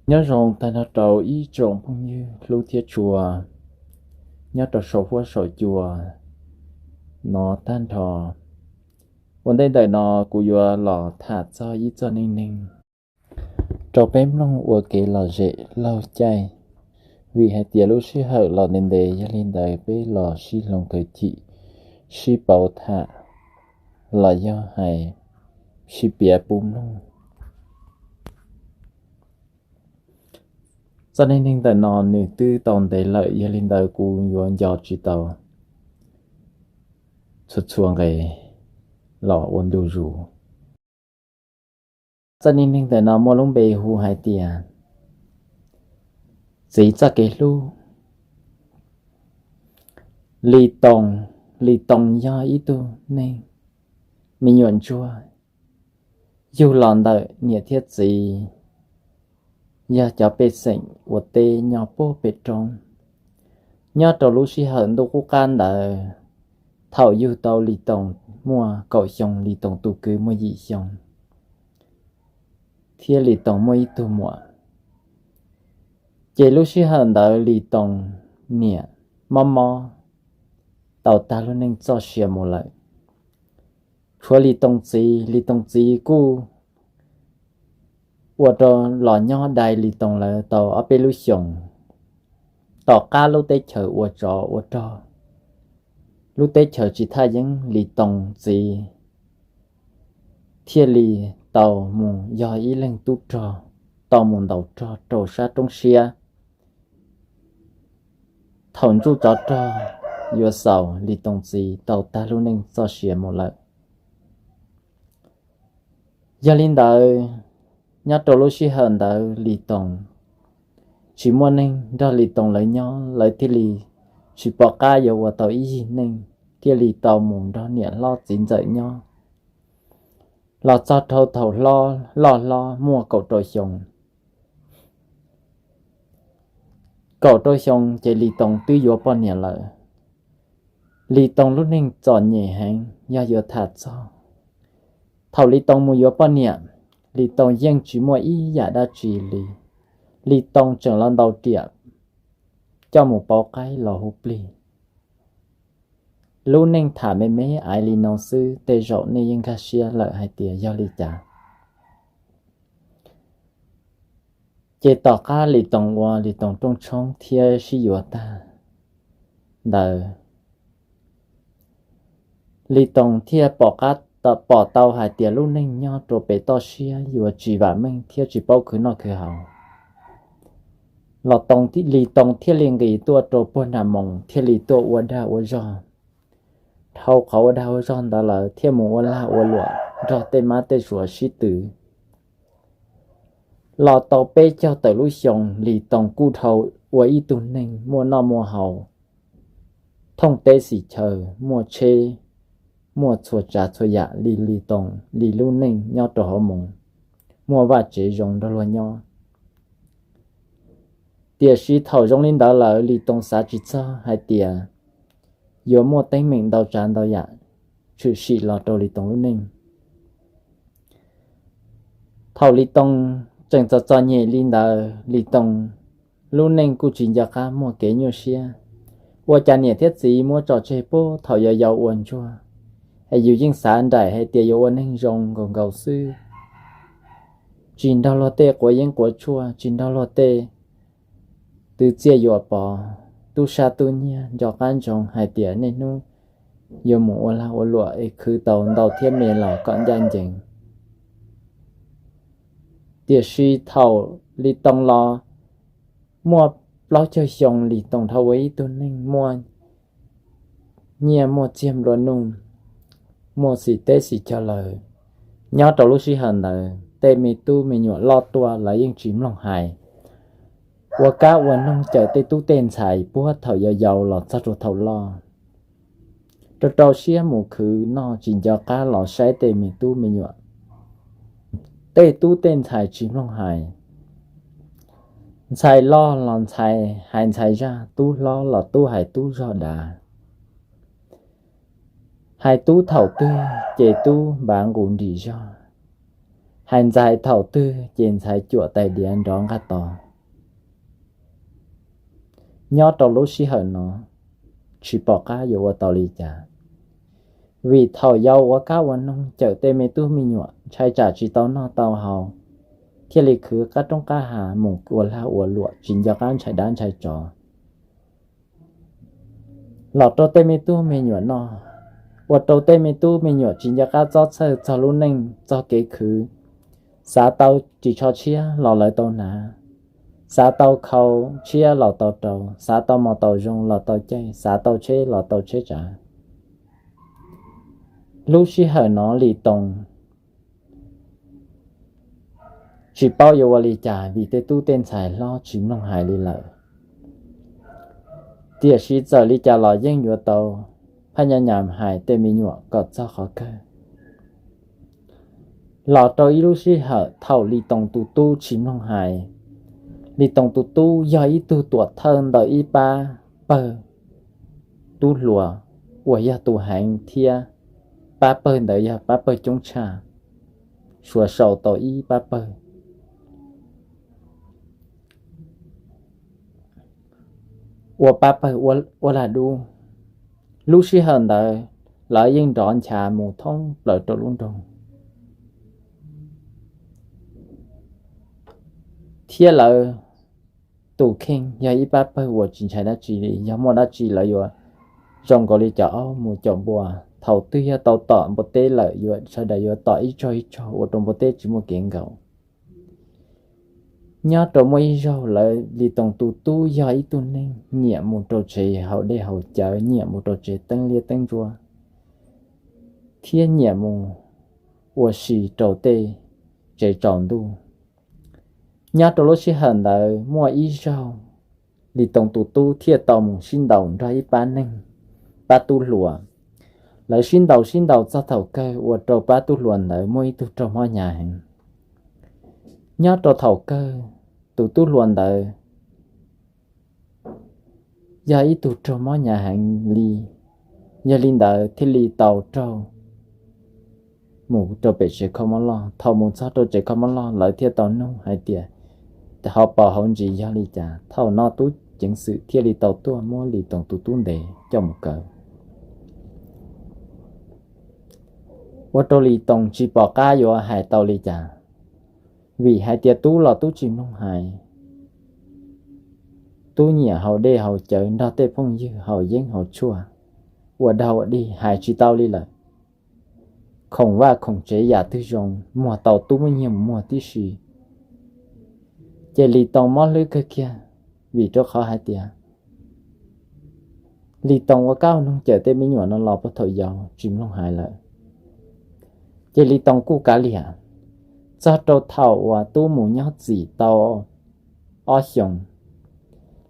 Nyob zoo tag nrho rau ib tsoom phooj ywg hlub thiab tshua nyob rau saum huab saum cua no tag nrho. Ua ntej ntawm no kuv yuav los tham txog ib txoj neej neeg rau peb mloog ua kev lom zem laug caij, vim hais tias lub sij hawm los ntev ntev, yog li ntawd peb los sib hloov khawv chim, sib pauv tham, los yog hais sib piav pub mloog. Txoj neej neeg ntawm no nws twb tau ntev lawm, yog li ntawd kuv yuav nco tsis tau txhua txhua nqe los ua ntu zus. Txoj neej neeg ntawm no muaj lub npe hu hais tias Txiv Txoj Kev Hlub. Lis Toos, Lis Toos yog ib tug neeg me nyuam ntsuag, yug los ntawm niam thiab txiv yog cov pej xeem ua teb nyob puag pem roob. Nyob rau lub sij hawm ntuj qub qab ntawd, thaum yug tau Lis Toos muaj kaum xyoo, Lis Toos tus kwv muaj yim xyoo, thiab Lis Toos muaj ib tug muam. Ces lub sij hawm ntawd Lis Toos niam mob mob tau tag lub neej txoj sia mus lawm. Tshuav Lis Toos txiv, Lis Toos txiv kuj ua rau los nyob dai Lis Toos lawv tau ob peb lub xyoos. Tom qab lub teb chaws ua tsov ua rog, lub teb chaws tsis thaj yeeb, Lis Toos txiv thiaj li tau mus yog ib leeg tub rog, tau mus ntaus rog rau sab roob siab. Thaum ntsuj tsov rog yuav xaus, Lis Toos txiv tau tag lub neej txoj sia mus lawm. Yog li ntawd, nyob rau lub sij hawm ntawd Lis Toos tsis muaj neeg nrog Lis Toos lawv nyob, lawv thiaj li tsis pom qab yuav ua tau ib yig neej, thiaj li tau mus nrog niam hlob txiv ntxawm nyob. Los txog rau thaum hlob, loj hlob muaj kaum rau xyoo. Kaum rau xyoo ces Lis Toos twb yuav poj niam lawm. Lis Toos lub neej txom nyem heev yog yuav tham txog. Thaum Lis Toos mus yuav poj niam, Lis Toos yeej tsis muaj ib yam dab tsi li. Lis Toos tseem los ntaus riam coj mus pauv qaib los hu plig. Lub neej tham me me aiv li no xwb, tej zaum nej yeej nkag siab lawm hais tias yog li cas. Ces tom qab Lis Toos ua Lis Toos rooj tshoob thiab sib yuav tag ntawd, Lis Toos thiaj pom qab, pom tau hais tias lub neej nyob rau pem toj siab yuav tsis vam meej thiab tsis paub khwv noj khwv haus. Los Lis Toos thiaj li nqis tuaj rau puag nram moos thiaj li tuaj ua dag ua zog. Dhau qhov ua dag ua zog ntawd lawm thiaj mus ua lag ua luam nrog tej mab tej suav sib twv. Los tau peb caug tawm lub xyoo, Lis Toos kuj dhau ua ib tug neeg muaj noj muaj haus, thooj teb xim chaw, muaj tsheb, muaj txhua tsav txhua yam li Lis Toos li lub neej nyob rau hauv moos, muaj vaj tsev zoo nrog luag nyob. Tiam sis thaum zoo li ntawd lawm Lis Toos xav tsis txog hais tias yuav muaj teeb meem ntau tsav ntau yam tshwm sim los rau Lis Toos lub neej. Thaum Lis Toos tseem txom txom nyem li ntawd, Lis Toos lub neej kuj tsis nco qab muaj kev nyuaj siab. Ua cas niam thiab txiv muab tso tseg puag thaum yau yau ua ntsuag, es yus yeej xav nraim hais tias yuav ua neeg zoo nkaus nkaus xwb, tsis nrog luag tej quav yeeb quav tshuaj, tsis nrog luag tej twv txiaj yuam pov, tub sab tub nyiag nco qab ntsoov hais tias niaj hnub yuav mus ua lag ua luam es khwv tau ntau thiab me los kom ncaj ncees. Tiam sis thaum Lis Toos los muaj plaub caug xyoo, Lis Toos dhau ua ib tug neeg muaj nyiaj muaj txiag nplua nuj, muaj xim teb xim chaw lawm. Nyob rau lub sij hawm ntawd tej me tub me nyuam loj tuaj lawv yeej tsis mloog hais, ua kab ua noog cawm tej tub tej ntxhais puag thaum yau yau los txog rau thaum loj, rau rau siab mus khwv noj tsis nco qab los saib tej me tub me nyuam. Tej tub tej ntxhais tsis mloog hais, ntxhais loj los ntxhais hais ntxhais zaj, tub hlob los tub hais tub zog dav. Hais tub thaum twg ces tub npav nqus nrim zog. Hais ntxhais thaum twg ces ntxhais cuam tais diav nrov nqaj tos. Nyob rau lub sij hawm no, tsis pom qab yuav ua tau li cas, vim thaum yau ua kab ua noog cawm tej me tub me nyuam ntshai tsam tsis tau noj tau haus, thiaj li khwv qab roob qab hav mus ua lag ua luam tsis nco qab ntshai dab ntshai tsov los rau tej me tub me nyuam noj, ua rau tej me tub me nyuam tsis nco qab txob txhawj txog lub neej txog kev khwv, xav tau ris tsho tshiab los lawv tau hnav, xav tau khau tshiab los tau rau, xav tau mos tau zoo los tau caij, xav tau tsheb los tau tsheb tsav. Lub sij hawm no Lis Toos tsis paub yuav ua li cas vim tej tub tej ntxhais hlob tsis mloog hais li lawm. Tiam sis txawm li cas los yeej yuav tau phaj nyaj nyam hais tej me nyuam kom txog qhov kawg. Los rau ib lub sij hawm thaum Lis Toos tus tub tsis mloog hais, Lis Toos tus tub yog ib tug tuam thawj ntawm ib pab pawg tub hluas uas yog tus heev thiab pab pawg ntawd yog pab pawg coob tshaj, suav sau tau ib pab pawg ua pab pawg ua lag dub. Lub sij hawm ntawd lawv yeej nrov ncha mus thoob plaws rau lub nroog, thiab lawv tus kheej yog ib pab pawg uas tsis ntshai dab tsi li, yog muaj dab tsi lawv yuav zoo nkaus li cov aub mus caum npua, thaum twg yog tau tom npua teb lawm yuav sawv daws yuav tom ib tsaug ib tsaug ua rau npua teb tsis muaj kev nkaum. Nyob rau muaj ib zaug lawv Lis Toos tus tub yog ib tug neeg nyiam mus rau tsev haus dej haus cawv, nyiam mus rau tsev teeb liab teeb ntsuab, thiab nyiam mus ua si rau tej tsev tsaus ntuj. Nyob rau lub sij hawm ntawd muaj ib zaug Lis Toos tus tub thiaj tau mus sib ntaus nrog ib pab neeg, pab tub hluas. Lawv sib ntaus sib ntaus txog thaum kawg ua rau pab tub hluas ntawd muaj ib tug raug mob hnyav heev. Nyob rau thaum kawg tus tub hluas ntawd yog ib tug raug mob hnyav heev li, yog li ntawd thiaj li tau raug mus rau pem tsev kho mob loj. Thaum mus txog rau tsev kho mob loj lawv thiaj tau nug hais tias hauv paus hauv ntsis yog li cas. Thaum no tub ceev xwm thiaj li tau tuaj muab Lis Toos tus tub ntes coj mus kaw, ua rau Lis Toos tsis pom qab yuav hais tau li cas, vim hais tias tub los tub tsis mloog hais. Tub nyiam haus dej haus cawv nrog tej phooj ywg haus yeeb haus tshuaj, ua dog ua dig hais tsis tau li lawm. Khoom vaj khoom tsev yam twg zoo muag tau tub muab nyiag mus muag tib si. Ces Lis Toos mob hlwb kawg kiag, vim rau qhov hais tias Lis Toos ua kab ua noog cawm tej me nyuam no los puag thaum yau tsis mloog hais lawm. Ces Lis Toos kuj kav liam, txog rau thaum uas tub mus nyob txim tau ob xyoos,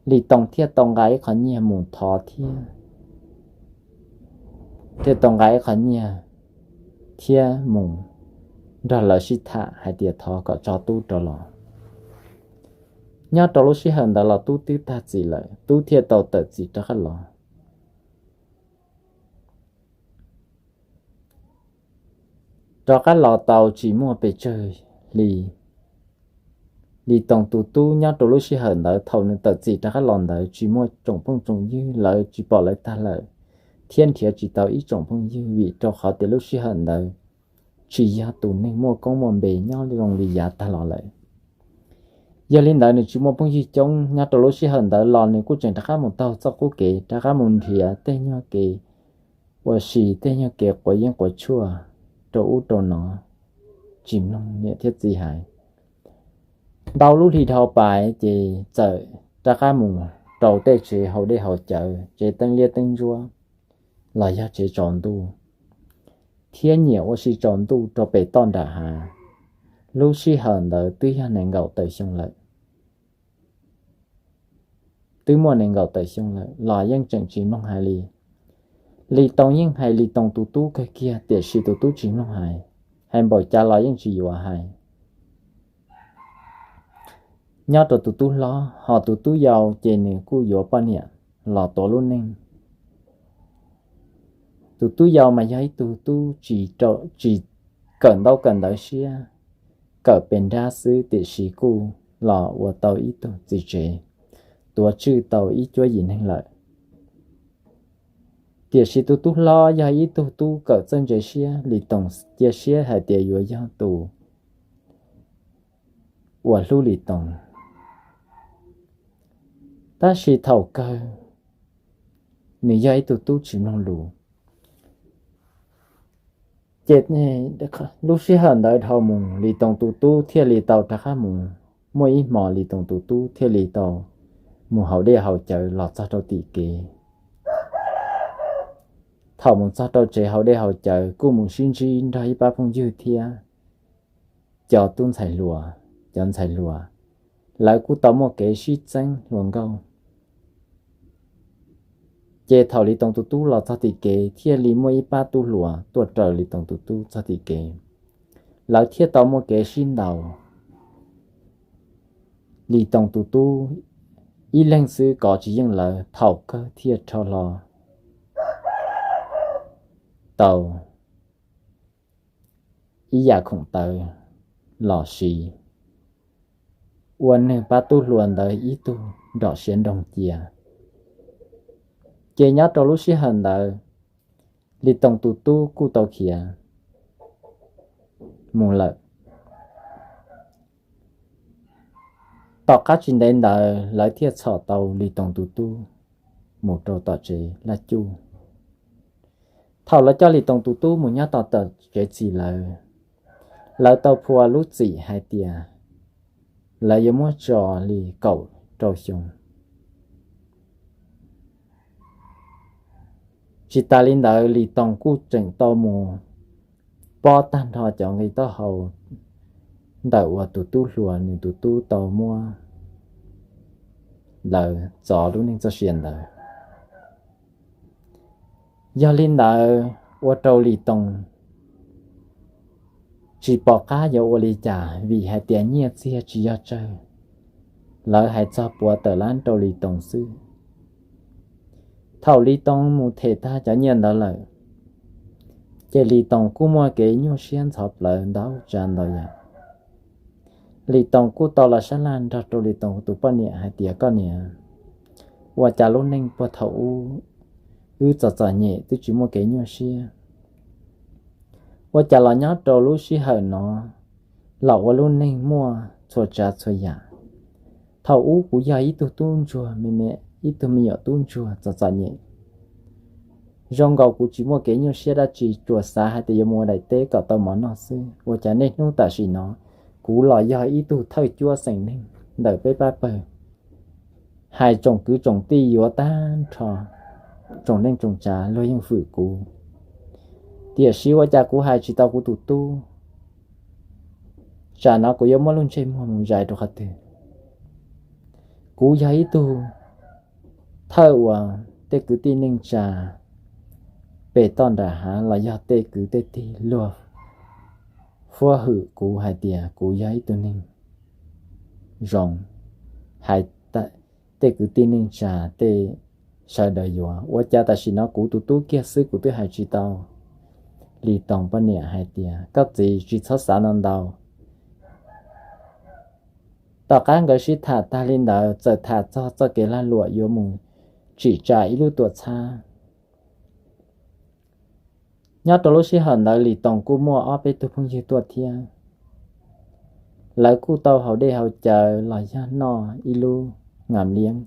Lis Toos thiaj tau nqa ib qho nyiaj mus thov thiab, thiaj tau nqa ib qho nyiaj thiab mus nrog lawv sib tham hais tias thov kom tso tub rov los. Nyob rau lub sij hawm ntawd los tub twb tag txim lawm, tub thiaj tau tawm txim rov qab los. Rov qab los tau tsis muaj pes tsawg hli, Lis Toos tus tub nyob rau lub sij hawm ntawd thaum nws tawm txim rov qab los ntawd tsis muaj tsoom phooj tsoom ywg, lawv tsis pom lawv tag lawm, thiab nrhiav tsis tau ib tsoom phooj ywg vim rau qhov tias lub sij hawm ntawd tsis yog tus neeg muaj koob muaj npe nyob zoo li yav tag los lawm. Yog li ntawd nws tsis muaj phooj ywg coob, nyob rau lub sij hawm ntawd los nws kuj tseem rov qab mus taug txoj qub kev rov qab mus nrhiav tej nyuag kev ua si, tej nyuag kev quav yeeb quav tshuaj rau ub rau no, tsis mloog niam thiab txiv hais. Ntau lub hli dhau pais ces txawm rov qab mus rau tej tsev haus dej haus cawv, tsev teeb liab teeb ntsuab los yog tsev tsaus ntuj, thiab nyiam ua si tsaus ntuj rau pem toj nram hav. Lub sij hawm ntawd twb yog nees nkaum tawm xyoo lawm. Twb muaj nees nkaum tawm xyoo lawm los yeej tseem tsis mloog hais li. Lis Toos yeej hais Lis Toos tus tub kawg kiag tiam sis tus tub tsis mloog hais, hais npaum cas los yeej tsis yuav hais. Nyob rau tus tub hlob, ho tus tub yau ces nws kuj yuav poj niam los tuav lub neej. Tus tub yau mas yog ib tug tub tsis kawm ntaub kawm ntawv siab, kawm pes nrab xwb tiam sis kuj los ua tau ib tug txiv tsev, tuav tswj tau ib cuab yim neeg lawm. Tiam sis tus tub hlob yog ib tug tub kawm txawj ntse siab, Lis Toos cia siab hais tias yuav yog tus uas hlub Lis Toos. Tab sis thaum kawg nws yog ib tug tub tsis mloog lus. Ces lub sij hawm ntawd dhau mus, Lis Toos tus tub thiaj li tau rov qab mus. Muaj ib hmo Lis Toos tus tub thiaj li tau mus haus dej haus cawv los txog rau tim kev. Thaum mus txog rau tsev haus dej haus cawv kuj mus sib ntsib nrog ib pab phooj ywg thiab cov tub ntxhais hluas, cov ntxhais hluas, lawv kuj tau muaj kev sib txeeb hluas nkauj. Ces thaum Lis Toos tus tub los txog tim kev thiaj li muaj ib pab tub hluas tuaj raws Lis Toos tus tub txog tim kev, lawv thiaj tau muaj kev sib ntaus. Lis Toos tus tub ib leeg xwb kov tsis yeej lawv, thaum kawg thiaj rho hlo tau ib yam khoom tawv los siv, ua nws pab tub hluas ntawd ib tug nrom siav nroog cia. Ces nyob rau lub sij hawm ntawd, Lis Toos tus tub kuj tau khiav mus lawm. Tom qab tsis ntev ntawd lawv thiaj txhom tau Lis Toos tus tub mus rau tom tsev laj cuj. Thaum lawv coj Lis Toos tus tub mus nyob tom tsev txim lawv, lawv tau phua lub txim hais tias lawv yuav muab tso li kaum rau xyoo. Tsis tas li ntawd Lis Toos kuj tseem tau mus pob tag nrho cov nqi taub hau ntawm uas tus tub hluas nws tus tub tau muab lawv txov lub neej txoj sia ntawd. Yog li ntawd ua rau Lis Toos tsis pom qab yuav ua li cas vim hais tias nyiaj txiag tsis yog tsawg, lawv hais txog puav tawm lab rau Lis Toos xwb. Thaum Lis Toos mus them tag cov nyiaj ntawd lawm, ces Lis Toos kuj muaj kev nyuaj siab ntxhov plawv ntau tsav ntau yam. Lis Toos kuj tau los sab laj nrog rau Lis Toos tus poj niam hais tias, koj niam, ua cas lub neej puag thaum ub wb txom txom nyem twb tsis muaj kev nyuaj siab, ua cas los nyob rau lub sij hawm no los ua lub neej muaj txhua tsav txhua yam. Thaum ub kuv yog ib tug tub ntsuag me me, ib tug me nyuam tub ntsuag txom txom nyem, zoo nkaus kuv tsis muaj kev nyuaj siab dab tsi, tsuas xav hais tias yuav mus ua daim teb kom tau mov noj xwb. Ua cas niaj hnub tam sim no kuv los yog ib tug thawj cuab xeem neeg ntawm peb pab pawg, hais tsoom kwv tsoom tij yuav tag nrho tsoom neej tsoom tsav luag yeej fwm kuv. Tiam sis ua cas kuv hais tsis tau kuv tus tub? Tsam no kuv yuav muab lub ntsej muag mus zais rau qhov twg? Kuv yog ib tug thawj uas tej kwv tij neej tsa pem toj nram hav los yog tej kwv tej tij luag fuab hwm kuv hais tias kuv yog ib tug neeg zoo, hais tej kwv tij neej tsa tej sawv daws yuav. Ua cas tam sim no kuv tus tub kiag xwb kuv twb hais tsis tau? Lis Toos poj niam hais tias, koj txiv, tsis txhob xav no ntau. Tom qab nkawd sib tham tag li ntawd, txawm tham txog txoj kev lag luam yuav mus tsim tsa ib lub tuam txhab. Nyob rau lub sij hawm ntawd Lis Toos kuj muaj ob peb tug phooj ywg tuaj thiab. Lawv kuj tau haus dej haus cawv los yog noj ib lub ngam liab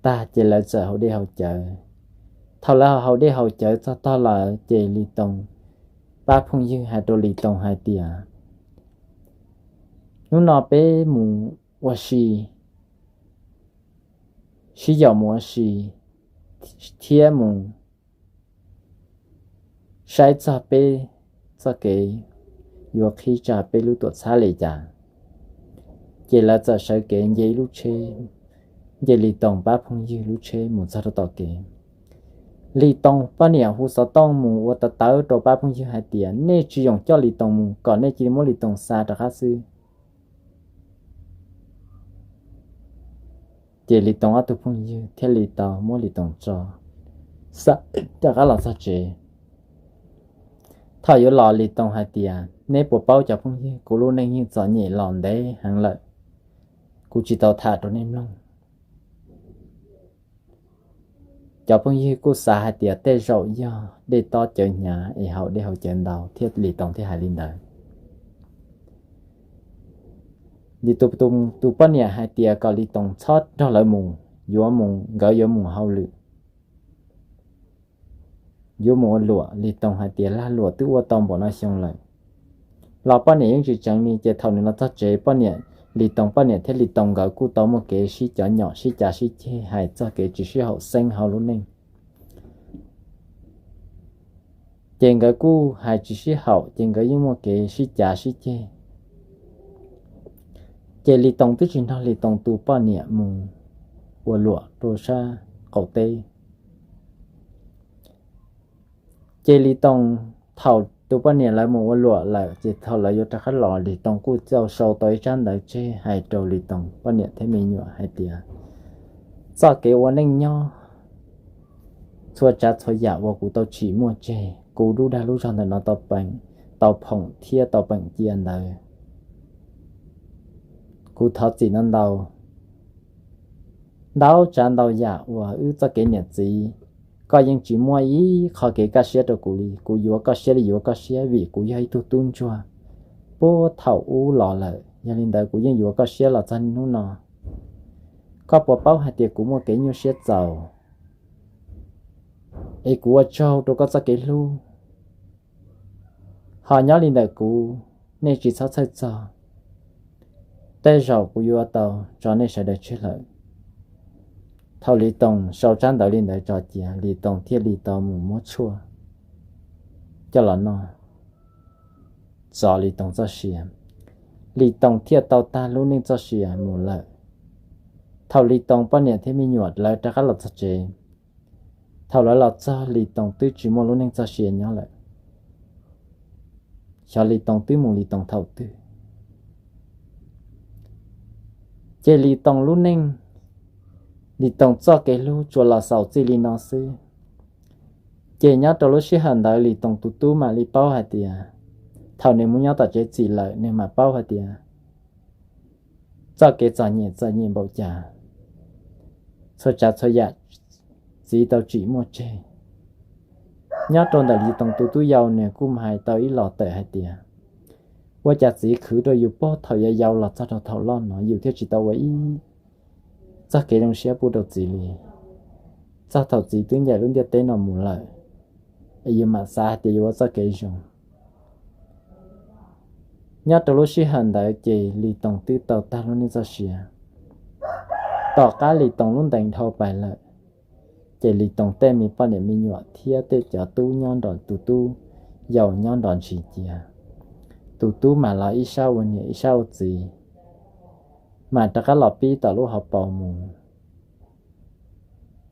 tag ces lawv txawm haus dej haus cawv. Thaum lawv haus dej haus cawv txog tog lawm ces Lis Toos pab phooj ywg hais rau Lis Toos hais tias, hnub no peb mus ua si, sib yaum mus ua si thiab mus saib txog peb txoj kev yuav qhib tsa peb lub tuam txhab li cas. Ces lawv txawm sawv kev nce ib lub tsheb, nce Lis Toos pab phooj ywg lub tsheb mus txog rau tom kev. Lis Toos poj niam hu xov tooj mus ua tawv tawv rau pab phooj ywg hais tias, nej tsis yoom coj Lis Toos mus kom nej cia li muab Lis Toos xa rov qab xwb. Ces Lis Toos ob tug phooj ywg thiaj li tau muab Lis Toos tso, xa rov qab los txog tsev. Thaum yuav los Lis Toos hais tias, Neb puas paub cov phooj ywg, kuv lub neej yeej txom nyem los ntev heev lawm, kuv tsis tau tham rau nej mloog. Cov phooj ywg kuj xav hais tias tej zaum yog dej tob cawv hnyav es haus dej haus cawv ntau thiab, Lis Toos thiaj hais li ntawd. Lis Toos tus poj niam hais tias kom Lis Toos txhob nrog lawv mus, yuav mus, nkawd yuav mus hauj lwm, yuav mus ua luam. Lis Toos hais tias lag luam twb ua tau npaum no xyoo lawm, los poj niam yeej tsis tseev li. Ces thaum nws los txog tsev, poj niam, Lis Toos poj niam thiab Lis Toos nkawd kuj tau muaj kev sib cov nyom, sib cav sib ceg, hais txog kev tsis sib haum xeeb hauv lub neej. Ces nkawd kuj hais tsis sib haum, ces nkawd yeej muaj kev sib cav sib ceg. Ces Lis Toos twb tsis nrog Lis Toos tus poj niam mus ua luam rau sab qaum teb. Ces Lis Toos, thaum tus poj niam lawv mus ua luam lawm, ces thaum lawv yuav rov qab los, Lis Toos kuj tau sau tau ib tsab ntawv tseg hais rau Lis Toos poj niam thiab me nyuam hais tias, txoj kev ua neej nyob, txhua tsav txhua yam uas kuv tau tsim muaj tseg, kuv lub dag lub zog ntawm no tau pheem, tau phoom thiab tau peem cia ntawd, kuv thov txim ntau ntau. Ntau tsav ntau yam uas wb txoj kev niam txiv, koj yeej tsis muaj ib qho kev kaj siab rau kuv li. Kuv yuav koj siab li yuav koj siab vim kuv yog ib tug tub ntsuag puag thaum ub los lawm. Yog li ntawd kuv yeej yuav koj siab los txog niaj hnub no. Koj puas paub hais tias kuv muaj kev nyuaj siab txaus es kuv ua tsaug rau koj txoj kev hlub. Ho nyob li ntawm kuv, nej tsis txhob txhawj txog, tej zaum kuv yuav tau tso nej sawv daws tseg lawm. Thaum Lis Toos sau tsab ntawv li ntawd tso cia, Lis Toos thiaj li tau mus muab tshuaj coj los noj, txo Lis Toos txoj sia. Lis Toos thiaj tau tag lub neej txoj sia mus lawm. Thaum Lis Toos poj niam thiab me nyuam lawv rov qab los txog tsev, thaum lawv los txog, Lis Toos twb tsis muaj lub neej txoj sia nyob lawm. Xyov Lis Toos twb mus Lis Toos thaum twg. Ces Lis Toos lub neej, Lis Toos txoj kev hlub tsuas los xaus txij li no xwb. Ces nyob rau lub sij hawm ntawd Lis Toos tus tub mam li paub hais tias, thaum nws mus nyob tom tsev txim lawm, nws mam paub hais tias txoj kev txom nyem txom nyem npaum cas, txhua tsav txhua yam txiv tau tsim muaj tseg. Nyob rau ntawm Lis Toos tus tub yau, nws kuj hais tau ib los tawm hais tias, ua cas txiv khwv rau yus puag thaum yau yau los txog rau thaum loj no yus thiaj tsis tau ua ib txoj kev zoo siab pub rau txiv li. Txog thaum txiv twb ncaim lub ntiaj teb no mus lawm, es yus mam xav hais tias yuav ua txoj kev zoo. Nyob rau lub sij hawm ntawd ces Lis Toos twb tau tag lub neej txoj sia. Tom qab Lis Toos lub ntees dhau pais lawm, ces Lis Toos tej me poj niam me nyuam thiab tej cov tub nyob nrog tus tub yau nyob nrog ntshis cia. Tus tub mam los ib sab ua niam ib sab ua txiv, mam rov qab los pib tom lub hauv paus mus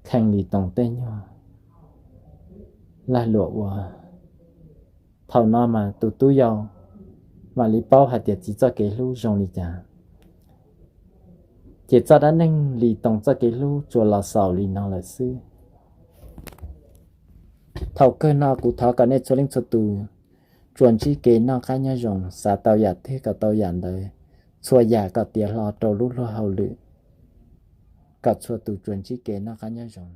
kheev Lis Toos tej nyuag lag luam ua. Thaum no mas tus tub yau mam li paub hais tias txiv txoj kev hlub zoo li cas. Ces txoj dab neeg Lis Toos txoj kev hlub tsuas los xaus li no lawm xwb. Thaum kawg no kuv thov kom nej txhua leej txhua tus tsuas ntsib kev noj qab nyob zoo, xav tau yam twg kom tau yam ntawd, txhua yam kom tiav hlo rau lub luag hauj lwm, kom txhua tus tsuas ntsib kev noj qab nyob zoo.